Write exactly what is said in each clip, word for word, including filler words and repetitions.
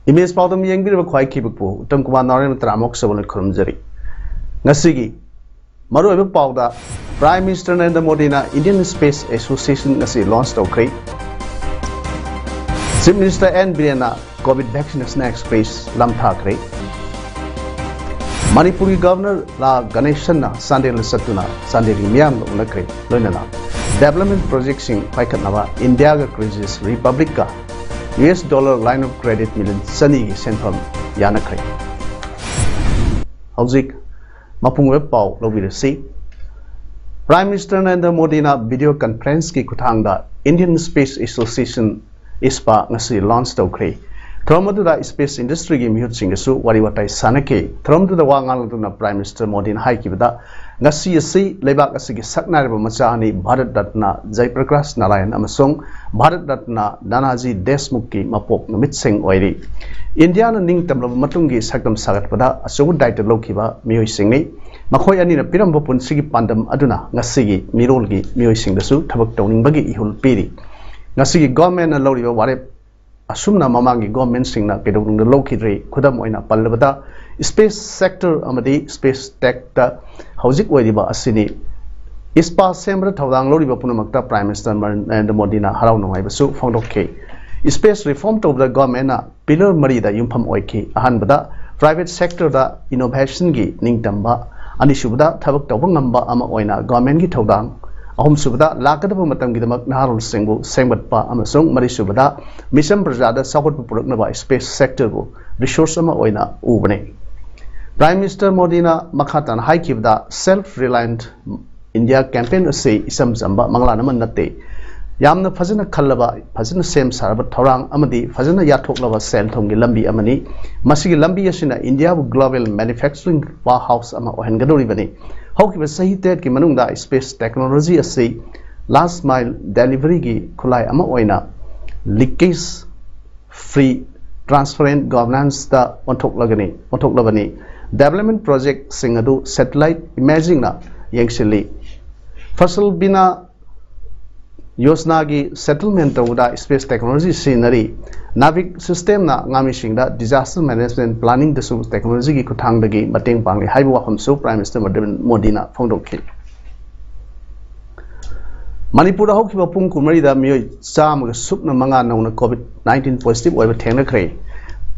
Image ꯄꯥꯎꯗꯝ ꯌꯦꯡꯕꯤꯔꯤꯕ ꯈ꯭ꯋꯥꯏ ꯈꯤꯕꯤꯛꯄꯨ ꯎꯠꯇꯝ ꯀꯨꯃꯥꯔ ꯅꯥꯎꯔꯦꯝꯅ ꯇꯔꯥꯃꯨꯛ ꯁꯕꯅ ꯈꯨꯔꯨꯝꯖꯔꯤ꯫ ꯉꯁꯤꯒꯤ ꯃꯔꯨꯑꯣꯏꯕ ꯄꯥꯎꯗ, Prime Minister ꯅꯔꯦꯟꯗ꯭ꯔ ꯃꯣꯗꯤꯅ Indian Space Association ꯉꯁꯤ launch ꯇꯧꯈ꯭ꯔꯦ꯫ Chief Minister ꯑꯦꯟ ꯕꯤꯔꯦꯟꯅ COVID Vaccination Express ꯂꯝꯊꯥꯈ꯭ꯔꯦ꯫ ꯃꯅꯤꯄꯨꯔꯒꯤ Governor ꯂꯥ ꯒꯅꯦꯁꯟꯅ ꯆꯥꯟꯗꯦꯜꯗ ꯆꯠꯇꯨꯅ ꯆꯥꯟꯗꯦꯜꯒꯤ ꯃꯤꯌꯥꯝꯒ ꯎꯅꯈ꯭ꯔꯦ꯫ ꯂꯣꯏꯅꯅ development projectꯁꯤꯡ ꯄꯥꯏꯈꯠꯅꯕ ꯏꯟꯗꯤꯌꯥꯒ Kyrgyz Republicꯀ U S dollar line of credit million ꯆꯅꯤꯒꯤ ꯁꯦꯟꯐꯝ ꯌꯥꯅꯈ꯭ꯔꯦ꯫ ꯍꯧꯖꯤꯛ ꯃꯄꯨꯡ ꯑꯣꯏꯕ ꯄꯥꯎ ꯂꯧꯕꯤꯔꯁꯤ꯫ Prime Minister ꯅꯔꯦꯟꯗ꯭ꯔ ꯃꯣꯗꯤꯅ video conferenceꯀꯤ ꯈꯨꯠꯊꯥꯡꯗ Indian Space Association, ISPA, ꯉꯁꯤ launch ꯇꯧꯈ꯭ꯔꯦ꯫ ꯊꯧꯔꯝ ꯑꯗꯨꯗ space industryꯒꯤ ꯃꯤꯍꯨꯠꯁꯤꯡꯒꯁꯨ ꯋꯥꯔꯤ ꯋꯥꯇꯥꯏ ꯁꯥꯟꯅꯈꯤ꯫ ꯊꯧꯔꯝꯗꯨꯗ ꯋꯥ ꯉꯥꯡꯂꯗꯨꯅ Prime Minister ꯃꯣꯗꯤꯅ ꯍꯥꯏꯈꯤꯕꯗ, ꯉꯁꯤ ꯑꯁꯤ ꯂꯩꯕꯥꯛ ꯑꯁꯤꯒꯤ ꯁꯛꯅꯥꯏꯔꯕ ꯃꯆꯥ ꯑꯅꯤ, ꯚꯥꯔꯠ ꯔꯠꯅ ꯖꯌꯄ꯭ꯔꯀꯥꯁ ꯅꯥꯔꯥꯌꯟ ꯑꯃꯁꯨꯡ ꯚꯥꯔꯠ ꯔꯠꯅ ꯅꯥꯅꯥꯖꯤ ꯗꯦꯁꯃꯨꯈꯀꯤ ꯃꯄꯣꯛ ꯅꯨꯃꯤꯠꯁꯤꯡ ꯑꯣꯏꯔꯤ꯫ ꯏꯟꯗꯤꯌꯥꯅ ꯅꯤꯡꯇꯝꯂꯕ ꯃꯇꯨꯡꯒꯤ ꯁꯛꯇꯝ ꯁꯥꯒꯠꯄꯗ ꯑꯆꯧꯕ ꯗꯥꯏꯇ ꯂꯧꯈꯤꯕ ꯃꯤꯑꯣꯏꯁꯤꯡꯅꯤ꯫ ꯃꯈꯣꯏ ꯑꯅꯤꯅ ꯄꯤꯔꯝꯕ ꯄꯨꯟꯁꯤꯒꯤ ꯄꯥꯟꯗꯝ ꯑꯗꯨꯅ ꯉꯁꯤꯒꯤ ꯃꯤꯔꯣꯜꯒꯤ ꯃꯤꯑꯣꯏꯁꯤꯡꯗꯁꯨ ꯊꯕꯛ ꯇꯧꯅꯤꯡꯕꯒꯤ ꯏꯍꯨꯜ ꯄꯤꯔꯤ꯫ ꯉꯁꯤꯒꯤ governmentꯅ ꯂꯧꯔꯤꯕ ꯋꯥꯔꯦꯞ ꯑꯁꯨꯝꯅ ꯃꯃꯥꯡꯒꯤ governmentꯁꯤꯡꯅ ꯀꯩꯗꯧꯅꯨꯡꯗ ꯂꯧꯈꯤꯗ꯭ꯔꯤ꯫ ꯈꯨꯗꯝ ꯑꯣꯏꯅ ꯄꯜꯂꯕꯗ, space sector ꯑꯃꯗꯤ space techꯇ ꯍꯧꯖꯤꯛ ꯑꯣꯏꯔꯤꯕ ꯑꯁꯤꯅꯤ꯫ ISPA ꯁꯦꯝꯕꯗ ꯊꯧꯗꯥꯡ ꯂꯧꯔꯤꯕ ꯄꯨꯝꯅꯃꯛꯇ Prime Minister ꯅꯔꯦꯟꯗ꯭ꯔ ꯃꯣꯗꯤꯅ ꯍꯔꯥꯎ ꯅꯨꯡꯉꯥꯏꯕꯁꯨ ꯐꯣꯡꯗꯣꯛꯈꯤ꯫ Space reform ꯇꯧꯕꯗ governmentꯅ pillar ꯃꯔꯤꯗ ꯌꯨꯝꯐꯝ ꯑꯣꯏꯈꯤ꯫ ꯑꯍꯥꯟꯕꯗ, private sectorꯗ innovationꯒꯤ ꯅꯤꯡꯇꯝꯕ, ꯑꯅꯤꯁꯨꯕꯗ, ꯊꯕꯛ ꯇꯧꯕ ꯉꯝꯕ ꯑꯃ ꯑꯣꯏꯅ governmentꯀꯤ ꯊꯧꯗꯥꯡ, ꯑꯍꯨꯝꯁꯨꯕꯗ, ꯂꯥꯛꯀꯗꯕ ꯃꯇꯝꯒꯤꯗꯃꯛ ꯅꯍꯥꯔꯣꯜꯁꯤꯡꯕꯨ ꯁꯦꯝꯒꯠꯄ, ꯑꯃꯁꯨꯡ ꯃꯔꯤꯁꯨꯕꯗ, mission ꯄ꯭ꯔꯖꯥꯗ ꯆꯥꯎꯈꯠꯄ ꯄꯨꯔꯛꯅꯕ space sectorꯕꯨ resource ꯑꯃ ꯑꯣꯏꯅ ꯎꯕꯅꯤ꯫ Prime Minister ꯃꯣꯗꯤꯅ ꯃꯈꯥ ꯇꯥꯅ ꯍꯥꯏꯈꯤꯕꯗ, Self Reliant India campaign ꯑꯁꯤ ꯏꯆꯝ ꯆꯝꯕ ꯃꯪꯂꯥꯟ ꯑꯃ ꯅꯠꯇꯦ꯫ ꯌꯥꯝꯅ ꯐꯖꯅ ꯈꯜꯂꯕ, ꯐꯖꯅ ꯁꯦꯝ ꯁꯥꯔꯕ ꯊꯧꯔꯥꯡ ꯑꯃꯗꯤ ꯐꯖꯅ ꯌꯥꯊꯣꯛꯂꯕ ꯁꯦꯜ ꯊꯨꯝꯒꯤ ꯂꯝꯕꯤ ꯑꯃꯅꯤ꯫ ꯃꯁꯤꯒꯤ ꯂꯝꯕꯤ ꯑꯁꯤꯅ ꯏꯟꯗꯤꯌꯥꯕꯨ global manufacturing powerhouse ꯑꯃ ꯑꯣꯏꯍꯟꯒꯗꯧꯔꯤꯕꯅꯤ꯫ ꯍꯧꯈꯤꯕ ꯆꯍꯤ ꯇꯔꯦꯠꯀꯤ ꯃꯅꯨꯡꯗ space technology ꯑꯁꯤ last mile deliveryꯒꯤ ꯈꯨꯠꯂꯥꯏ ꯑꯃ ꯑꯣꯏꯅ leakage free transparent governanceꯇ ꯑꯣꯟꯊꯣꯛꯂꯒꯅꯤ ꯑꯣꯟꯊꯣꯛꯂꯕꯅꯤ꯫ Development projectꯁꯤꯡ ꯑꯗꯨ satellite imagingꯅ ꯌꯦꯡꯁꯤꯜꯂꯤ꯫ Fasal Bina Yojanaꯒꯤ settlement ꯇꯧꯕꯗ space technology ꯁꯤꯖꯤꯟꯅꯔꯤ꯫ Navik systemꯅ ꯉꯥꯃꯤꯁꯤꯡꯗ disaster management planningꯗꯁꯨ technologyꯒꯤ ꯈꯨꯠꯊꯥꯡꯗꯒꯤ ꯃꯇꯦꯡ ꯄꯥꯡꯂꯤ ꯍꯥꯏꯕ ꯋꯥꯐꯝꯁꯨ Prime Minister ꯃꯣꯗꯤꯅ ꯐꯣꯡꯗꯣꯛꯈꯤ꯫ ꯃꯅꯤꯄꯨꯔꯗ ꯍꯧꯈꯤꯕ ꯄꯨꯡ ꯀꯨꯟꯃꯔꯤꯗ ꯃꯤꯑꯣꯏ ꯆꯥꯝꯃꯒ ꯁꯨꯞꯅ ꯃꯉꯥ ꯅꯧꯅ COVID nineteen positive ꯑꯣꯏꯕ ꯊꯦꯡꯅꯈ꯭ꯔꯦ꯫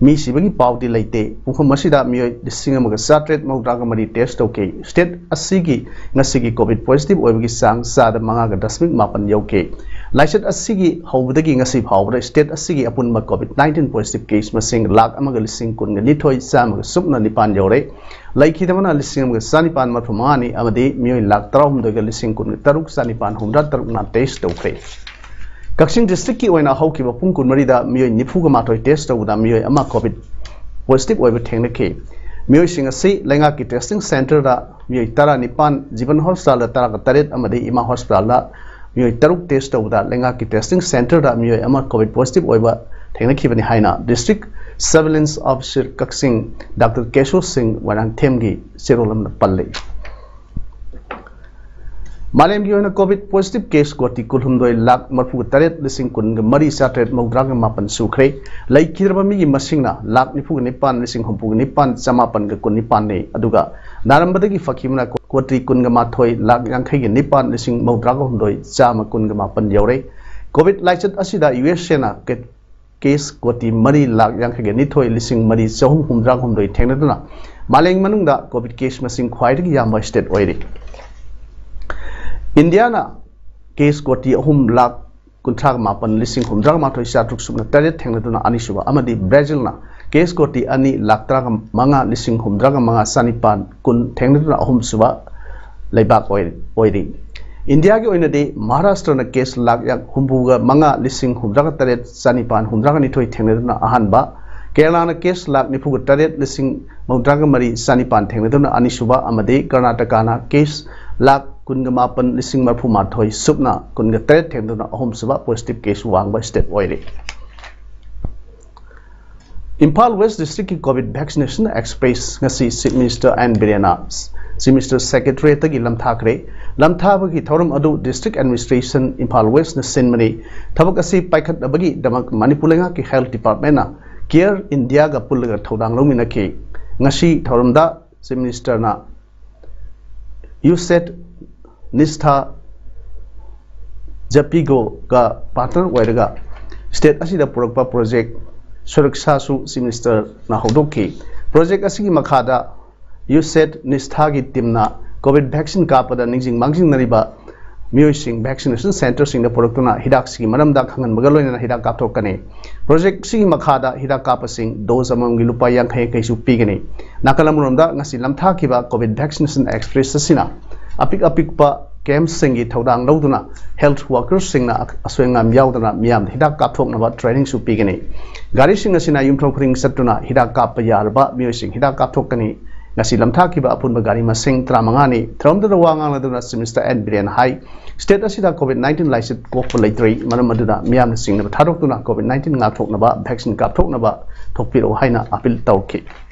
ꯃꯤ ꯁꯤꯕꯒꯤ ꯄꯥꯎꯗꯤ ꯂꯩꯇꯦ꯫ ꯄꯨꯡꯐꯝ ꯑꯁꯤꯗ ꯃꯤꯑꯣꯏ ꯂꯤꯁꯤꯡ ꯑꯃꯒ ꯆꯥꯇ꯭ꯔꯦꯠ ꯃꯧꯗ꯭ꯔꯥꯒ ꯃꯔꯤ test ꯇꯧꯈꯤ꯫ State ꯑꯁꯤꯒꯤ ꯉꯁꯤꯒꯤ COVID positive ꯑꯣꯏꯕꯒꯤ ꯆꯥꯡ ꯆꯥꯗ ꯃꯉꯥꯒ ꯗꯁꯃꯤꯛ ꯃꯥꯄꯟ ꯌꯧꯈꯤ꯫ ꯂꯥꯏꯆꯠ ꯑꯁꯤꯒꯤ ꯍꯧꯕꯗꯒꯤ ꯉꯁꯤ ꯐꯥꯎꯕꯗ state ꯑꯁꯤꯒꯤ ꯑꯄꯨꯟꯕ COVID nineteen positive case ꯃꯁꯤꯡ ꯂꯥꯈ ꯑꯃꯒ ꯂꯤꯁꯤꯡ ꯀꯨꯟꯒ ꯅꯤꯊꯣꯏ ꯆꯥꯝꯃꯒ ꯁꯨꯞꯅ ꯅꯤꯄꯥꯟ ꯌꯧꯔꯦ꯫ ꯂꯩꯈꯤꯗꯕꯅ ꯂꯤꯁꯤꯡ ꯑꯃꯒ ꯆꯥꯅꯤꯄꯥꯟ ꯃꯔꯤꯐꯨ ꯃꯉꯥꯅꯤ ꯑꯃꯗꯤ ꯃꯤꯑꯣꯏ ꯂꯥꯈ ꯇꯔꯥꯍꯨꯝꯗꯣꯏꯒ ꯂꯤꯁꯤꯡ ꯀꯨꯟꯒ ꯇꯔꯨꯛ ꯆꯥꯅꯤꯄꯥꯟ ꯍꯨꯝꯗ꯭ꯔꯥ ꯇꯔꯨꯛꯅ test ꯇꯧꯈ꯭ꯔꯦ꯫ ꯀꯛꯆꯤꯡ districtꯀꯤ ꯑꯣꯏꯅ ꯍꯧꯈꯤꯕ ꯄꯨꯡ ꯀꯨꯟꯃꯔꯤꯗ ꯃꯤꯑꯣꯏ ꯅꯤꯐꯨꯒ ꯃꯥꯊꯣꯏ test ꯇꯧꯕꯗ ꯃꯤꯑꯣꯏ ꯑꯃ COVID positive ꯑꯣꯏꯕ ꯊꯦꯡꯅꯈꯤ꯫ ꯃꯤꯑꯣꯏꯁꯤꯡ ꯑꯁꯤ ꯂꯩꯉꯥꯛꯀꯤ testing centreꯗ ꯃꯤꯑꯣꯏ ꯇꯔꯥꯅꯤꯄꯥꯟ, ꯖꯤꯕꯟ hospitalꯗ ꯇꯔꯥꯒ ꯇꯔꯦꯠ ꯑꯃꯗꯤ ꯏꯃꯥ hospitalꯗ ꯃꯤꯑꯣꯏ ꯇꯔꯨꯛ test ꯇꯧꯕꯗ ꯂꯩꯉꯥꯛꯀꯤ testing centreꯗ ꯃꯤꯑꯣꯏ ꯑꯃ COVID positive ꯑꯣꯏꯕ ꯊꯦꯡꯅꯈꯤꯕꯅꯤ ꯍꯥꯏꯅ District Surveillance Officer ꯀꯛꯆꯤꯡ Doctor ꯀꯦꯁꯣ ꯁꯤꯡ ꯋꯥꯏꯔꯥꯡꯊꯦꯝꯒꯤ ꯆꯦꯔꯣꯜ ꯑꯃꯅ ꯄꯜꯂꯤ꯫ ꯃꯥꯂꯦꯝꯒꯤ ꯑꯣꯏꯅ COVID positive case ꯀꯣꯇꯤ ꯀꯨꯟꯍꯨꯝꯗꯣꯏ ꯂꯥꯈ ꯃꯔꯤꯐꯨꯒ ꯇꯔꯦꯠ ꯂꯤꯁꯤꯡ ꯀꯨꯟꯒ ꯃꯔꯤ ꯆꯥꯇ꯭ꯔꯦꯠ ꯃꯧꯗ꯭ꯔꯥꯒ ꯃꯥꯄꯟ ꯁꯨꯈ꯭ꯔꯦ꯫ ꯂꯩꯈꯤꯗ꯭ꯔꯕ ꯃꯤꯒꯤ ꯃꯁꯤꯡꯅ ꯂꯥꯈ ꯅꯤꯐꯨꯒ ꯅꯤꯄꯥꯟ ꯂꯤꯁꯤꯡ ꯍꯨꯝꯐꯨꯒ ꯅꯤꯄꯥꯟ ꯆꯃꯥꯄꯟꯒ ꯀꯨꯟꯅꯤꯄꯥꯟꯅꯤ꯫ ꯑꯗꯨꯒ ꯅꯥꯔꯝꯕꯗꯒꯤ ꯐꯈꯤꯕꯅ ꯀꯣꯇꯤ ꯀꯨꯟꯒ ꯃꯥꯊꯣꯏ ꯂꯥꯈ ꯌꯥꯡꯈꯩꯒ ꯅꯤꯄꯥꯟ ꯂꯤꯁꯤꯡ ꯃꯧꯗ꯭ꯔꯥꯒ ꯍꯨꯝꯗꯣꯏ ꯆꯥꯝꯃ ꯀꯨꯟꯒ ꯃꯥꯄꯟ ꯌꯧꯔꯦ꯫ COVID ꯂꯥꯏꯆꯠ ꯑꯁꯤꯗ USAꯅ case ꯀꯣꯇꯤ ꯃꯔꯤ ꯂꯥꯈ ꯌꯥꯡꯈꯩꯒ ꯅꯤꯊꯣꯏ ꯂꯤꯁꯤꯡ ꯃꯔꯤ ꯆꯍꯨꯝ ꯍꯨꯝꯗ꯭ꯔꯥ ꯍꯨꯝꯗꯣꯏ ꯊꯦꯡꯅꯗꯨꯅ ꯃꯥꯂꯦꯝ ꯃꯅꯨꯡꯗ COVID case ꯃꯁꯤꯡ ꯈ꯭ꯋꯥꯏꯗꯒꯤ ꯌꯥꯝꯕ state ꯑꯣꯏꯔꯤ꯫ ꯏꯟꯗꯤꯌꯥꯅ case ꯀꯣꯇꯤ ꯑꯍꯨꯝ ꯂꯥꯈ ꯀꯨꯟꯊ꯭ꯔꯥꯒ ꯃꯥꯄꯟ ꯂꯤꯁꯤꯡ ꯍꯨꯝꯗ꯭ꯔꯥꯒ ꯃꯥꯊꯣꯏ ꯆꯥꯇ꯭ꯔꯨꯛ ꯁꯨꯞꯅ ꯇꯔꯦꯠ ꯊꯦꯡꯅꯗꯨꯅ ꯑꯅꯤꯁꯨꯕ ꯑꯃꯗꯤ ꯕ꯭ꯔꯥꯖꯤꯜꯅ case ꯀꯣꯇꯤ ꯑꯅꯤ ꯂꯥꯈ ꯇꯔꯥꯒ ꯃꯉꯥ ꯂꯤꯁꯤꯡ ꯍꯨꯝꯗ꯭ꯔꯥꯒ ꯃꯉꯥ ꯆꯥꯅꯤꯄꯥꯟ ꯀꯨꯟ ꯊꯦꯡꯅꯗꯨꯅ ꯑꯍꯨꯝꯁꯨꯕ ꯂꯩꯕꯥꯛ ꯑꯣꯏ-, ꯑꯣꯏꯔꯤ꯫ ꯏꯟꯗꯤꯌꯥꯒꯤ ꯑꯣꯏꯅꯗꯤ ꯃꯍꯥꯔꯥꯁꯇ꯭ꯔꯅ ꯀꯦꯁ ꯂꯥꯈ ꯍꯨꯝꯐꯨꯒ ꯃꯉꯥ ꯂꯤꯁꯤꯡ ꯍꯨꯝꯗ꯭ꯔꯥꯒ ꯇꯔꯦꯠ ꯆꯅꯤꯄꯥꯟ ꯍꯨꯝꯗ꯭ꯔꯥꯒ ꯅꯤꯊꯣꯏ ꯊꯦꯡꯅꯗꯨꯅ ꯑꯍꯥꯟꯕ, ꯀꯦꯔꯂꯥꯅ ꯀꯦꯁ ꯂꯥꯈ ꯅꯤꯐꯨꯒ ꯇꯔꯦꯠ ꯂꯤꯁꯤꯡ ꯃꯧꯗ꯭ꯔꯥꯒ ꯃꯔꯤ ꯆꯅꯤꯄꯥꯟ ꯊꯦꯡꯅꯗꯨꯅ ꯑꯅꯤꯁꯨꯕ ꯑꯃꯗꯤ ꯀꯔꯅꯥꯇꯀꯥꯅ ꯀꯦꯁ ꯂꯥꯈ ꯀꯨꯟꯒ ꯃꯥꯄꯟ ꯂꯤꯁꯤꯡ ꯃꯔꯐꯨ ꯃꯥꯊꯣꯏ ꯁꯨꯞꯅ ꯀꯨꯟꯒ ꯇꯔꯦꯠ ꯊꯦꯡꯅꯗꯨꯅ ꯑꯍꯨꯝꯁꯨꯕ ꯄꯣꯖꯤꯇꯤꯚ ꯀꯦꯁ ꯋꯥꯡꯕ ꯁ꯭ꯇꯦꯠ ꯑꯣꯏꯔꯤ꯫ ꯏꯝꯐꯥꯜ ꯋꯦꯁ ꯗꯤꯁꯇ꯭ꯔꯤꯛꯀꯤ ꯀꯣꯚꯤꯗ ꯚꯦꯛꯁꯤꯅꯦꯁꯟ ꯑꯦꯛꯁꯄ꯭ꯔꯦꯁ ꯉꯁꯤ ꯆꯤꯐ ꯃꯤꯅꯤꯁꯇꯔ ꯑꯦꯟ ꯕꯤꯔꯦꯟꯅ ꯆꯤꯐ ꯃꯤꯅꯤꯁꯇꯔ ꯁꯦꯀ꯭ꯔꯦꯇꯔꯤꯌꯦꯠꯇꯒꯤ ꯂꯝꯊꯥꯈ꯭ꯔꯦ꯫ ꯂꯝꯊꯥꯕꯒꯤ ꯊꯧꯔꯝ ꯑꯗꯨ ꯗꯤꯁꯇ꯭ꯔꯤꯛ ꯑꯦꯗꯃꯤꯅꯤꯁꯇ꯭ꯔꯦꯁꯟ ꯏꯝꯐꯥꯜ ꯋꯦꯁꯅ ꯁꯤꯟꯕꯅꯤ꯫ ꯊꯕꯛ ꯑꯁꯤ ꯄꯥꯏꯈꯠꯅꯕꯒꯤꯗꯃꯛ ꯃꯅꯤꯄꯨꯔ ꯂꯩꯉꯥꯛꯀꯤ ꯍꯦꯜꯊ ꯗꯤꯄꯥꯔꯠꯃꯦꯟꯅ ꯀꯤꯌꯔ ꯏꯟꯗꯤꯌꯥꯒ ꯄꯨꯜꯂꯒ ꯊꯧꯗꯥꯡ ꯂꯧꯃꯤꯟꯅꯈꯤ꯫ ꯉꯁꯤ ꯊꯧꯔꯝꯗ ꯆꯤꯐ ꯃꯤꯅꯤꯁꯇꯔꯅ ꯌꯨꯁꯦꯠ ꯅꯤꯁꯊꯥ ꯖꯄꯤꯒꯣꯒ ꯄꯥꯔꯠꯅꯔ ꯑꯣꯏꯔꯒ ꯁ꯭ꯇꯦꯠ ꯑꯁꯤꯗ ꯄꯨꯔꯛꯄ ꯄ꯭ꯔꯣꯖꯦꯛ ꯁꯨꯔꯛꯁꯥꯁꯨ ꯆꯤꯐ ꯃꯤꯅꯤꯁꯇꯔꯅ ꯍꯧꯗꯣꯛꯈꯤ꯫ ꯄ꯭ꯔꯣꯖꯦꯛ ꯑꯁꯤꯒꯤ ꯃꯈꯥꯗ ꯌꯨꯁꯦꯠ ꯅꯤꯁꯊꯥꯒꯤ ꯇꯤꯝꯅ ꯀꯣꯚꯤꯗ ꯚꯦꯛꯁꯤꯟ ꯀꯥꯞꯄꯗ ꯅꯤꯡꯁꯤꯡ ꯃꯥꯡꯖꯤꯡꯅꯔꯤꯕ ꯃꯤꯑꯣꯏꯁꯤꯡ ꯚꯦꯛꯁꯤꯅꯦꯁꯟ ꯁꯦꯟꯇꯔꯁꯤꯡꯗ ꯄꯨꯔꯛꯇꯨꯅ ꯍꯤꯗꯥꯛꯁꯤꯒꯤ ꯃꯔꯝꯗ ꯈꯪꯍꯟꯕꯒ ꯂꯣꯏꯅꯅ ꯍꯤꯗꯥꯛ ꯀꯥꯞꯊꯣꯛꯀꯅꯤ꯫ ꯄ꯭ꯔꯣꯖꯦꯛꯁꯤꯒꯤ ꯃꯈꯥꯗ ꯍꯤꯗꯥꯛ ꯀꯥꯞꯄꯁꯤꯡ ꯗꯣꯁ ꯑꯃꯃꯝꯒꯤ ꯂꯨꯄꯥ ꯌꯥꯡꯈꯩ ꯌꯥꯡꯈꯩꯁꯨ ꯄꯤꯒꯅꯤ꯫ ꯅꯥꯀꯜ ꯑꯃꯔꯣꯝꯗ ꯉꯁꯤ ꯂꯝꯊꯥꯈꯤꯕ ꯀꯣꯚꯤꯗ ꯚꯦꯛꯁꯤꯅꯦꯁꯟ ꯑꯦꯛꯁꯄ꯭ꯔꯦꯁ ꯑꯁꯤꯅ ꯑꯄꯤꯛ ꯑꯄꯤꯛꯄ ꯀꯦꯝꯞꯁꯤꯡꯒꯤ ꯊꯧꯗꯥꯡ ꯂꯧꯗꯨꯅ ꯍꯦꯜꯊ ꯋꯥꯔꯀꯔꯁꯤꯡꯅ ꯑꯁꯣꯏ ꯑꯉꯥꯝ ꯌꯥꯎꯗꯅ ꯃꯤꯌꯥꯝꯗ ꯍꯤꯗꯥꯛ ꯀꯥꯞꯊꯣꯛꯅꯕ ꯇ꯭ꯔꯦꯅꯤꯡꯁꯨ ꯄꯤꯒꯅꯤ꯫ ꯒꯥꯔꯤꯁꯤꯡ ꯑꯁꯤꯅ ꯌꯨꯝꯊꯣꯡ ꯈꯨꯗꯤꯡ ꯆꯠꯇꯨꯅ ꯍꯤꯗꯥꯛ ꯀꯥꯞꯄ ꯌꯥꯔꯕ ꯃꯤꯑꯣꯏꯁꯤꯡ ꯍꯤꯗꯥꯛ ꯀꯥꯞꯊꯣꯛꯀꯅꯤ꯫ ꯉꯁꯤ ꯂꯝꯊꯥꯈꯤꯕ ꯑꯄꯨꯟꯕ ꯒꯥꯔꯤ ꯃꯁꯤꯡ ꯇꯔꯥꯃꯉꯥꯅꯤ꯫ ꯊꯧꯔꯝꯗꯨꯗ ꯋꯥ ꯉꯥꯡꯂꯗꯨꯅ ꯆꯤꯐ ꯃꯤꯅꯤꯁꯇꯔ ꯑꯦꯟ ꯕꯤꯔꯦꯟ ꯍꯥꯏ, ꯁ꯭ꯇꯦꯠ ꯑꯁꯤꯗ ꯀꯣꯚꯤꯗ ꯅꯥꯏꯟꯇꯤꯟ ꯂꯥꯏꯆꯠ ꯀꯣꯛꯄ ꯂꯩꯇ꯭ꯔꯤ, ꯃꯔꯝ ꯑꯗꯨꯅ ꯃꯤꯌꯥꯝꯅ ꯆꯤꯡꯅꯕ ꯊꯥꯗꯣꯛꯇꯨꯅ ꯀꯣꯚꯤꯗ ꯅꯥꯏꯟꯇꯤꯟ ꯉꯥꯛꯊꯣꯛꯅꯕ ꯚꯦꯛꯁꯤꯟ ꯀꯥꯞꯊꯣꯛꯅꯕ ꯊꯣꯛꯄꯤꯔꯛꯎ ꯍꯥꯏꯅ ꯑꯄꯤꯜ ꯇꯧꯈꯤ꯫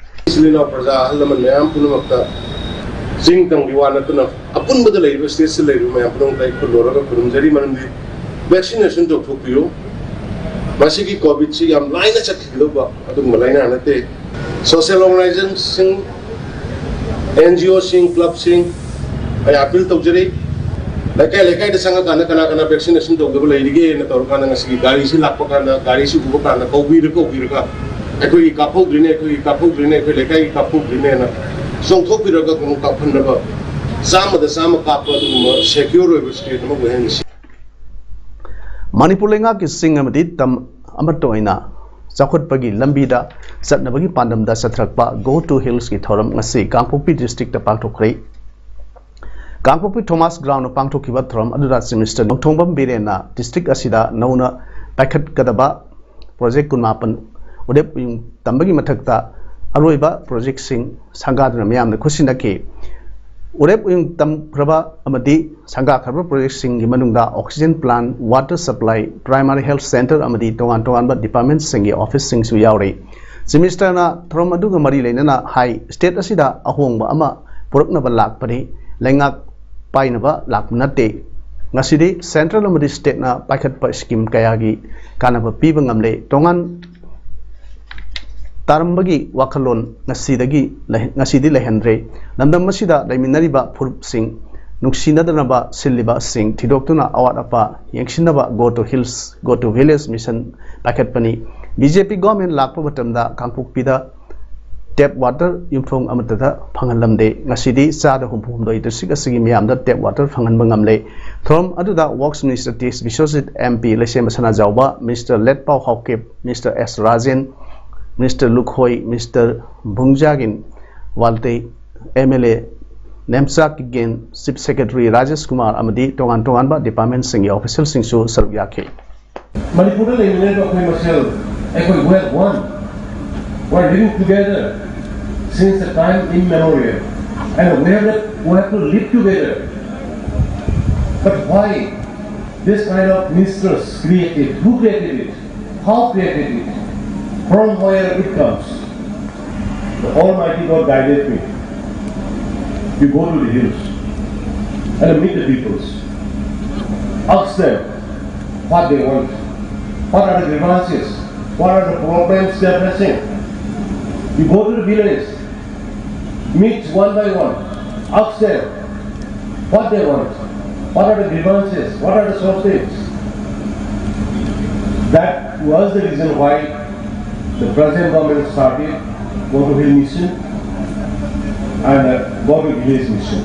ꯏꯆꯤꯜ ꯏꯅꯥꯎ ꯄ꯭ꯔꯖꯥ ꯑꯍꯜ ꯂꯃꯟ ꯃꯌꯥꯝ ꯄꯨꯝꯅꯃꯛꯇ ꯆꯤꯡ ꯇꯝꯒꯤ ꯋꯥ ꯅꯠꯇꯅ ꯑꯄꯨꯟꯕꯗ ꯂꯩꯔꯤꯕ ꯁ꯭ꯇꯦꯠꯁꯤꯗ ꯂꯩꯔꯤꯕ ꯃꯌꯥꯝ ꯄꯨꯝꯅꯃꯛꯇ ꯑꯩ ꯈꯨꯜꯂꯣꯔꯒ ꯈꯨꯔꯨꯝꯖꯔꯤ꯫ ꯃꯔꯝꯗꯤ ꯚꯦꯛꯁꯤꯅꯦꯁꯟ ꯇꯧꯊꯣꯛꯄꯤꯌꯨ꯫ ꯃꯁꯤꯒꯤ ꯀꯣꯚꯤꯗꯁꯤ ꯌꯥꯝ ꯂꯥꯏꯅ ꯆꯠꯈꯤꯒꯗꯧꯕ ꯑꯗꯨꯒꯨꯝꯕ ꯂꯥꯏꯅꯥ ꯅꯠꯇꯦ꯫ ꯁꯣꯁꯤꯌꯦꯜ ꯑꯣꯔꯒꯅꯥꯏꯖꯦꯁꯟꯁꯤꯡ, ꯑꯦꯟ ꯖꯤ ꯑꯣꯁꯤꯡ, ꯀ꯭ꯂꯕꯁꯤꯡ, ꯑꯩ ꯑꯄꯤꯜ ꯇꯧꯖꯔꯤ꯫ ꯂꯩꯀꯥꯏ ꯂꯩꯀꯥꯏꯗ ꯆꯪꯉꯀꯥꯟꯗ ꯀꯅꯥ ꯀꯅꯥ ꯚꯦꯛꯁꯤꯅꯦꯁꯟ ꯇꯧꯗꯕ ꯂꯩꯔꯤꯒꯦꯅ ꯇꯧꯔꯀꯥꯟꯗ ꯉꯁꯤꯒꯤ ꯒꯥꯔꯤꯁꯤ ꯂꯥꯛꯄ ꯀꯥꯟꯗ, ꯒꯥꯔꯤꯁꯤ ꯎꯕ ꯀꯥꯟꯗ ꯀꯧꯕꯤꯔ ꯀꯧꯕꯤꯔꯒ ꯑꯩꯈꯣꯏꯒꯤ ꯀꯥꯞꯍꯧꯗ꯭ꯔꯤꯅꯦ, ꯑꯩꯈꯣꯏꯒꯤ ꯀꯥꯞꯍꯧꯗ꯭ꯔꯤꯅꯦ, ꯑꯩꯈꯣꯏ ꯂꯩꯀꯥꯏꯒꯤ ꯀꯥꯞꯍꯧꯗ꯭ꯔꯤꯅꯦꯅ ꯆꯣꯡꯊꯣꯛꯄꯤꯔꯒ ꯑꯃꯨꯛ ꯀꯥꯞꯍꯟꯅꯕ, ꯆꯥꯝꯃꯗ ꯆꯥꯝꯃ ꯀꯥꯞꯄ ꯑꯗꯨꯒꯨꯝꯕ ꯁꯦꯀ꯭ꯌꯣꯔ ꯑꯣꯏꯕ ꯁ꯭ꯇꯦꯠ ꯑꯃ ꯑꯣꯏꯍꯟꯁꯤ꯫ ꯃꯅꯤꯄꯨꯔ ꯂꯩꯉꯥꯛꯀꯤ ꯆꯤꯡ ꯑꯃꯗꯤ ꯇꯝ ꯑꯃꯠꯇ ꯑꯣꯏꯅ ꯆꯥꯎꯈꯠꯄꯒꯤ ꯂꯝꯕꯤꯗ ꯆꯠꯅꯕꯒꯤ ꯄꯥꯟꯗꯝꯗ ꯆꯠꯊꯔꯛꯄ Go to Hillsꯀꯤ ꯊꯧꯔꯝ ꯉꯁꯤ ꯀꯥꯡꯄꯣꯛꯄꯤ ꯗꯤꯁꯇ꯭ꯔꯤꯛꯇ ꯄꯥꯡꯊꯣꯛꯈ꯭ꯔꯦ꯫ ꯀꯥꯡꯄꯣꯛꯄꯤ ꯊꯣꯃꯥꯁ ꯒ꯭ꯔꯥꯎꯟꯗ ꯄꯥꯡꯊꯣꯛꯈꯤꯕ ꯊꯧꯔꯝ ꯑꯗꯨꯗ ꯆꯤꯐ ꯃꯤꯅꯤꯁꯇꯔ ꯅꯣꯡꯊꯣꯝꯕꯝ ꯕꯤꯔꯦꯟꯅ ꯗꯤꯁꯇ꯭ꯔꯤꯛ ꯑꯁꯤꯗ ꯅꯧꯅ ꯄꯥꯏꯈꯠꯀꯗꯕ ꯄ꯭ꯔꯣꯖꯦꯛ ꯀꯨꯟꯃꯥꯄꯟ ꯎꯔꯦꯞ ꯎꯌꯨꯡ ꯇꯝꯕꯒꯤ ꯃꯊꯛꯇ ꯑꯔꯣꯏꯕ ꯄ꯭ꯔꯣꯖꯦꯛꯁꯤꯡ ꯁꯪꯒꯥꯗꯨꯅ ꯃꯤꯌꯥꯝꯗ ꯈꯨꯠꯁꯤꯟꯅꯈꯤ꯫ ꯎꯔꯦꯞ ꯎꯌꯨꯡ ꯇꯝꯈ꯭ꯔꯕ ꯑꯃꯗꯤ ꯁꯪꯒꯥꯈ꯭ꯔꯕ ꯄ꯭ꯔꯣꯖꯦꯛꯁꯤꯡꯒꯤ ꯃꯅꯨꯡꯗ oxygen plant, water supply, primary health centre ꯑꯃꯗꯤ ꯇꯣꯉꯥꯟ ꯇꯣꯉꯥꯟꯕ ꯗꯤꯄꯥꯔꯠꯃꯦꯟꯁꯤꯡꯒꯤ ꯑꯣꯐꯤꯁꯁꯤꯡꯁꯨ ꯌꯥꯎꯔꯤ꯫ ꯆꯤꯐ ꯃꯤꯅꯤꯁꯇꯔꯅ ꯊꯧꯔꯝ ꯑꯗꯨꯒ ꯃꯔꯤ ꯂꯩꯅꯅ ꯍꯥꯏ, ꯁ꯭ꯇꯦꯠ ꯑꯁꯤꯗ ꯑꯍꯣꯡꯕ ꯑꯃ ꯄꯨꯔꯛꯅꯕ ꯂꯥꯛꯄꯅꯤ꯫ ꯂꯩꯉꯥꯛ ꯄꯥꯏꯅꯕ ꯂꯥꯛꯄ ꯅꯠꯇꯦ꯫ ꯉꯁꯤꯗꯤ ꯁꯦꯟꯇ꯭ꯔꯦꯜ ꯑꯃꯗꯤ ꯁ꯭ꯇꯦꯠꯅ ꯄꯥꯏꯈꯠꯄ ꯁ꯭ꯀꯤꯝ ꯀꯌꯥꯒꯤ ꯀꯥꯟꯅꯕ ꯄꯤꯕ ꯉꯝꯂꯦ꯫ ꯇꯣꯉꯥꯟ ꯇꯥꯔꯝꯕꯒꯤ ꯋꯥꯈꯜꯂꯣꯟ ꯉꯁꯤꯗꯒꯤ ꯂꯩ-, ꯉꯁꯤꯗꯤ ꯂꯩꯍꯟꯗ꯭ꯔꯦ꯫ ꯂꯝꯗꯝ ꯑꯁꯤꯗ ꯂꯩꯃꯤꯟꯅꯔꯤꯕ ꯐꯨꯔꯨꯞꯁꯤꯡ, ꯅꯨꯡꯁꯤꯅꯗꯅꯕ ꯁꯤꯜꯂꯤꯕꯁꯤꯡ ꯊꯤꯗꯣꯛꯇꯨꯅ ꯑꯋꯥꯠ ꯑꯄꯥ ꯌꯦꯡꯁꯤꯟꯅꯕ Go to Hills, Go to Village mission ꯄꯥꯏꯈꯠꯄꯅꯤ꯫ ꯕꯤ ꯖꯦ ꯄꯤ ꯒꯣꯔꯃꯦꯟ ꯂꯥꯛꯄ ꯃꯇꯝꯗ ꯀꯥꯡꯄꯣꯛꯄꯤꯗ ꯇꯦꯞ ꯋꯥꯇꯔ ꯌꯨꯝꯊꯣꯡ ꯑꯃꯠꯇꯗ ꯐꯪꯍꯜꯂꯝꯗꯦ꯫ ꯉꯁꯤꯗꯤ ꯆꯥꯗ ꯍꯨꯝꯐꯨ ꯍꯨꯝꯗꯣꯏ ꯗꯤꯁꯇ꯭ꯔꯤꯛ ꯑꯁꯤꯒꯤ ꯃꯤꯌꯥꯝꯗ ꯇꯦꯞ ꯋꯥꯇꯔ ꯐꯪꯍꯟꯕ ꯉꯝꯂꯦ꯫ ꯊꯧꯔꯝ ꯑꯗꯨꯗ works minister T S Biswajit, M P Leishemba Sanajaoba, minister Letpao Haokip, minister S Rajen, minister Lukhoi, minister Vungzagin Valte, M L A Nemcha Kipgen, chief secretary Rajesh Kumar ꯑꯃꯗꯤ ꯇꯣꯉꯥꯟ ꯇꯣꯉꯥꯟꯕ ꯗꯤꯄꯥꯔꯠꯃꯦꯟꯁꯤꯡꯒꯤ ꯑꯣꯐꯤꯁꯤꯌꯦꯜꯁꯤꯡꯁꯨ ꯁꯔꯨꯛ ꯌꯥꯈꯤ꯫ ꯃꯅꯤꯄꯨꯔꯗ ꯂꯩꯃꯤꯟꯅꯔꯤꯕ ꯑꯩꯈꯣꯏ ꯃꯁꯦꯜ, ꯑꯩꯈꯣꯏ, we are one, we are living together since the time immemorial, and we have, we have to live together. But why this kind of mistrust created? Who created it? How created it? From where it comes? The Almighty God guided me. You go to the hills and meet the peoples. Ask them what they want. What are the grievances? What are the problems they are facing? You go to the village, meet one by one, ask them what they want, what are the grievances, what are the sore things. That was the reason why the present government started Go to Hill Mission and uh, Go to Village Mission.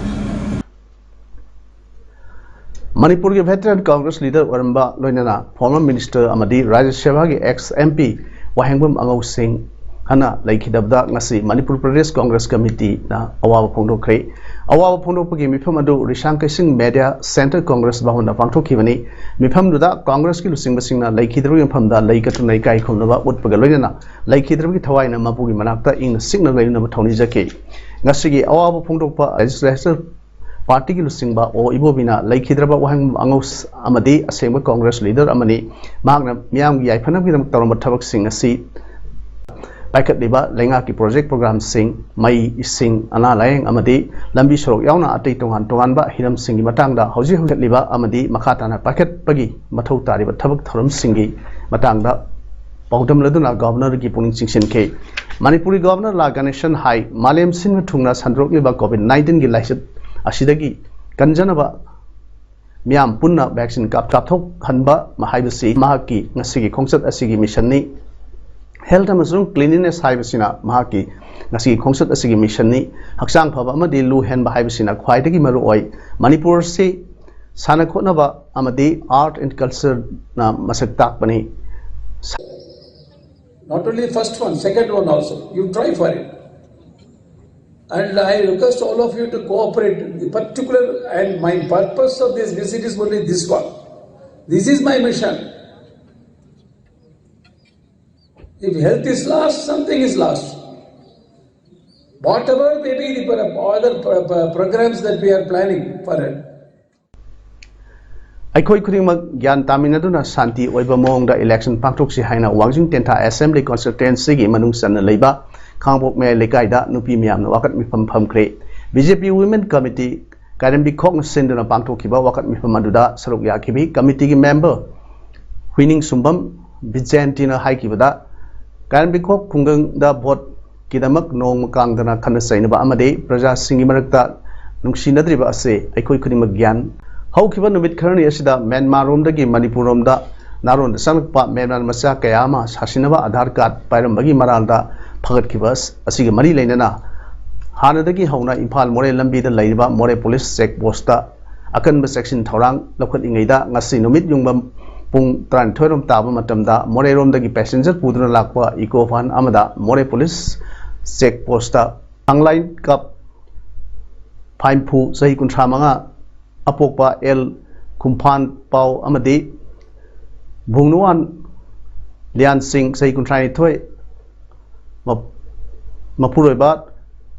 ꯃꯅꯤꯄꯨꯔꯒꯤ ꯚꯦꯇꯔꯟ Congress leader ꯑꯣꯏꯔꯝꯕ ꯂꯣꯏꯅꯅ former minister ꯑꯃꯗꯤ ꯔꯥꯖ꯭ꯌ ꯁꯚꯥꯒꯤ X M P ꯋꯥꯍꯦꯡꯕꯝ ꯑꯉꯧ ꯁꯤꯡ, ꯍꯟꯅ ꯂꯩꯈꯤꯗꯕꯗ ꯉꯁꯤ ꯃꯅꯤꯄꯨꯔ ꯄ꯭ꯔꯗꯦꯁ ꯀꯣꯡꯒ꯭ꯔꯦꯁ ꯀꯃꯤꯇꯤꯅ ꯑꯋꯥꯕ ꯐꯣꯡꯗꯣꯛꯈ꯭ꯔꯦ꯫ ꯑꯋꯥꯕ ꯐꯣꯡꯗꯣꯛꯄꯒꯤ ꯃꯤꯐꯝ ꯑꯗꯨ ꯔꯤꯁꯥꯡ ꯀꯩꯁꯤꯡ ꯃꯦꯗꯤꯌꯥ ꯁꯦꯟꯇꯔ ꯀꯣꯡꯒ꯭ꯔꯦꯁ ꯚꯕꯟꯗ ꯄꯥꯡꯊꯣꯛꯈꯤꯕꯅꯤ꯫ ꯃꯤꯐꯝꯗꯨꯗ ꯀꯣꯡꯒ꯭ꯔꯦꯁꯀꯤ ꯂꯨꯆꯤꯡꯕꯁꯤꯡꯅ ꯂꯩꯈꯤꯗ꯭ꯔꯕ ꯃꯐꯝꯗ ꯂꯩ ꯀꯠꯇꯨꯅ ꯏꯀꯥꯏ ꯈꯨꯝꯅꯕ ꯎꯠꯄꯒ ꯂꯣꯏꯅꯅ ꯂꯩꯈꯤꯗ꯭ꯔꯕꯒꯤ ꯊꯋꯥꯏꯅ ꯃꯄꯨꯒꯤ ꯃꯅꯥꯛꯇ ꯏꯪꯅ ꯆꯤꯛꯅ ꯂꯩꯅꯅꯕ ꯊꯧꯅꯤꯖꯈꯤ꯫ ꯉꯁꯤꯒꯤ ꯑꯋꯥꯕ ꯐꯣꯡꯗꯣꯛꯄ ꯂꯦꯖꯤꯁꯂꯦꯆꯔ ꯄꯥꯔꯇꯤꯒꯤ ꯂꯨꯆꯤꯡꯕ ꯑꯣ ꯏꯕꯣꯕꯤꯅ ꯂꯩꯈꯤꯗ꯭ꯔꯕ ꯋꯥꯍꯪ ꯑꯉꯧ ꯑꯃꯗꯤ ꯑꯁꯦꯡꯕ ꯀꯣꯡꯒ꯭ꯔꯦꯁ ꯂꯤꯗꯔ ꯑꯃꯅꯤ꯫ ꯃꯍꯥꯛꯅ ꯃꯤꯌꯥꯝꯒꯤ ꯌꯥꯏꯐꯅꯕꯒꯤꯗꯃꯛ ꯇꯧꯔꯝꯕ ꯊꯕꯛꯁꯤꯡ ꯑꯁꯤ ꯄꯥꯏꯈꯠꯂꯤꯕ ꯂꯩꯉꯥꯛꯀꯤ ꯄ꯭ꯔꯣꯖꯦꯛ ꯄ꯭ꯔꯣꯒ꯭ꯔꯥꯝꯁꯤꯡ, ꯃꯩ, ꯏꯁꯤꯡ, ꯑꯅꯥ ꯂꯥꯌꯦꯡ ꯑꯃꯗꯤ ꯂꯝꯕꯤ ꯁꯣꯔꯣꯛ ꯌꯥꯎꯅ ꯑꯇꯩ ꯇꯣꯉꯥꯟ ꯇꯣꯉꯥꯟꯕ ꯍꯤꯔꯝꯁꯤꯡꯒꯤ ꯃꯇꯥꯡꯗ ꯍꯧꯖꯤꯛ ꯍꯧꯒꯠꯂꯤꯕ ꯑꯃꯗꯤ ꯃꯈꯥ ꯇꯥꯅ ꯄꯥꯏꯈꯠꯄꯒꯤ ꯃꯊꯧ ꯇꯥꯔꯤꯕ ꯊꯕꯛ ꯊꯧꯔꯝꯁꯤꯡꯒꯤ ꯃꯇꯥꯡꯗ ꯄꯥꯎꯗꯝꯂꯗꯨꯅ ꯒꯚꯔꯅꯔꯒꯤ ꯄꯨꯛꯅꯤꯡ ꯆꯤꯡꯁꯤꯟꯈꯤ꯫ ꯃꯅꯤꯄꯨꯔꯒꯤ ꯒꯚꯔꯅꯔ ꯂꯥ ꯒꯅꯦꯁꯟ ꯍꯥꯏ, ꯃꯥꯂꯦꯝ ꯁꯤꯟꯕ ꯊꯨꯡꯅ ꯁꯟꯗꯣꯔꯛꯂꯤꯕ ꯀꯣꯚꯤꯗ ꯅꯥꯏꯟꯇꯤꯟꯒꯤ ꯂꯥꯏꯆꯠ ꯑꯁꯤꯗꯒꯤ ꯀꯟꯖꯅꯕ ꯃꯤꯌꯥꯝ ꯄꯨꯟꯅ ꯚꯦꯛꯁꯤꯟ ꯀꯥꯞ-, ꯀꯥꯞꯊꯣꯛꯍꯟꯕ ꯍꯥꯏꯕꯁꯤ ꯃꯍꯥꯛꯀꯤ ꯉꯁꯤꯒꯤ ꯈꯣꯡꯆꯠ ꯑꯁꯤꯒꯤ ꯃꯤꯁꯟꯅꯤ꯫ ꯍꯦꯜꯊ ꯑꯃꯁꯨꯡ ꯀ꯭ꯂꯤꯅꯤꯅꯦꯁ ꯍꯥꯏꯕꯁꯤꯅ ꯃꯍꯥꯛꯀꯤ ꯉꯁꯤꯒꯤ ꯈꯣꯡꯆꯠ ꯑꯁꯤꯒꯤ ꯃꯤꯁꯟꯅꯤ꯫ ꯍꯛꯆꯥꯡ ꯐꯕ ꯑꯃꯗꯤ ꯂꯨ ꯍꯦꯟꯕ ꯍꯥꯏꯕꯁꯤꯅ ꯈ꯭ꯋꯥꯏꯗꯒꯤ ꯃꯔꯨꯑꯣꯏ꯫ ꯃꯅꯤꯄꯨꯔ ꯑꯁꯤ ꯁꯥꯟꯅ ꯈꯣꯠꯅꯕ ꯑꯃꯗꯤ ꯑꯥꯔꯠ ꯑꯦꯟ ꯀꯜꯆꯔꯅ ꯃꯁꯛ ꯇꯥꯛꯄꯅꯤ꯫ Not only first one, second one also. You try for it. And I request all of you to cooperate. The particular and my purpose of this visit is only this one. This is my mission. If health is lost, something is lost. Whatever may be the pro- other pro- pro- programs that we are planning for it, ꯑꯩꯈꯣꯏ ꯈꯨꯗꯤꯡꯃꯛ ꯒ꯭ꯌꯥꯟ ꯇꯥꯃꯤꯟꯅꯗꯨꯅ ꯁꯥꯟꯇꯤ ꯑꯣꯏꯕ ꯃꯑꯣꯡꯗ election ꯄꯥꯡꯊꯣꯛꯁꯤ ꯍꯥꯏꯅ ꯋꯥꯡꯖꯤꯡ ꯇꯦꯟꯊꯥ assembly ꯀꯣꯟꯁꯇꯤꯇ꯭ꯋꯦꯟꯁꯤꯒꯤ ꯃꯅꯨꯡ ꯆꯟꯅ ꯂꯩꯕ ꯈꯥꯡꯄꯣꯛ ꯃꯌꯥꯏ ꯂꯩꯀꯥꯏꯗ ꯅꯨꯄꯤ ꯃꯌꯥꯝꯅ ꯋꯥꯀꯠ ꯃꯤꯐꯝ ꯐꯝꯈ꯭ꯔꯦ꯫ B J P women committee ꯀꯥꯏꯔꯦꯝꯕꯤꯈꯣꯛꯅ ꯁꯤꯟꯗꯨꯅ ꯄꯥꯡꯊꯣꯛꯈꯤꯕ ꯋꯥꯀꯠ ꯃꯤꯐꯝ ꯑꯗꯨꯗ ꯁꯔꯨꯛ ꯌꯥꯈꯤꯕꯤ ꯀꯃꯤꯇꯤꯒꯤ ꯃꯦꯝꯕꯔ ꯍꯨꯏꯅꯤꯡꯁꯨꯝꯕꯝ ꯕꯤꯖꯦꯟꯇꯤꯅ ꯍꯥꯏꯈꯤꯕꯗ, ꯀꯥꯏꯔꯦꯝꯕꯤꯈꯣꯛ ꯈꯨꯡꯒꯪꯗ ꯚꯣꯠꯀꯤꯗꯃꯛ ꯅꯣꯡꯃ ꯀꯥꯡꯗꯅ ꯈꯠꯅ ꯆꯩꯅꯕ ꯑꯃꯗꯤ ꯄ꯭ꯔꯖꯥꯁꯤꯡꯒꯤ ꯃꯔꯛꯇ ꯅꯨꯡꯁꯤꯅꯗ꯭ꯔꯤꯕ ꯑꯁꯤ ꯑꯩꯈꯣꯏ ꯈꯨꯗꯤꯡꯃꯛ ꯒ꯭ꯌꯥꯟ꯫ ꯍꯧꯈꯤꯕ ꯅꯨꯃꯤꯠ ꯈꯔꯅꯤ ꯑꯁꯤꯗ ꯃ꯭ꯌꯥꯟꯃꯥꯔꯔꯣꯝꯗꯒꯤ ꯃꯅꯤꯄꯨꯔꯔꯣꯝꯗ ꯅꯥꯔꯣꯟꯗ ꯆꯪꯂꯛꯄ ꯃ꯭ꯌꯥꯟꯃꯥꯔ ꯃꯆꯥ ꯀꯌꯥ ꯑꯃ ꯁꯥꯁꯤꯟꯅꯕ ꯑꯥꯙꯥꯔ ꯀꯥꯔꯗ ꯄꯥꯏꯔꯝꯕꯒꯤ ꯃꯔꯥꯜꯗ ꯐꯒꯠꯈꯤꯕ ꯑꯁꯤꯒ ꯃꯔꯤ ꯂꯩꯅꯅ ꯍꯥꯟꯅꯗꯒꯤ ꯍꯧꯅ ꯏꯝꯐꯥꯜ ꯃꯣꯔꯦ ꯂꯝꯕꯤꯗ ꯂꯩꯔꯤꯕ ꯃꯣꯔꯦ ꯄꯨꯂꯤꯁ ꯆꯦꯛ ꯄꯣꯁꯇ ꯑꯀꯟꯕ ꯆꯦꯛꯁꯤꯟ ꯊꯧꯔꯥꯡ ꯂꯧꯈꯠꯂꯤꯉꯩꯗ ꯉꯁꯤ ꯅꯨꯃꯤꯠ ꯌꯨꯡꯕ ꯄꯨꯡ ꯇꯔꯥꯅꯤꯊꯣꯏ ꯔꯣꯝ ꯇꯥꯕ ꯃꯇꯝꯗ ꯃꯣꯔꯦꯔꯣꯝꯗꯒꯤ passenger ꯄꯨꯗꯨꯅ ꯂꯥꯛꯄ eco van ꯑꯃꯗ ꯃꯣꯔꯦ police check post ꯊꯥꯡꯂꯥꯏ ꯀꯞ ꯐꯥꯏꯝꯐꯨ, ꯆꯍꯤ ꯀꯨꯟꯊ꯭ꯔꯥ ꯃꯉꯥ, ꯑꯄꯣꯛꯄ ꯑꯦꯜ ꯈꯨꯝꯐꯥꯟ ꯄꯥꯎ ꯑꯃꯗꯤ ꯚꯨꯡꯅꯨꯋꯥꯟ ꯂꯤꯌꯥꯟ ꯁꯤꯡ, ꯆꯍꯤ ꯀꯨꯟꯊ꯭ꯔꯥ ꯅꯤꯊꯣꯏ, ꯃꯞ-, ꯃꯄꯨꯔꯣꯏꯕ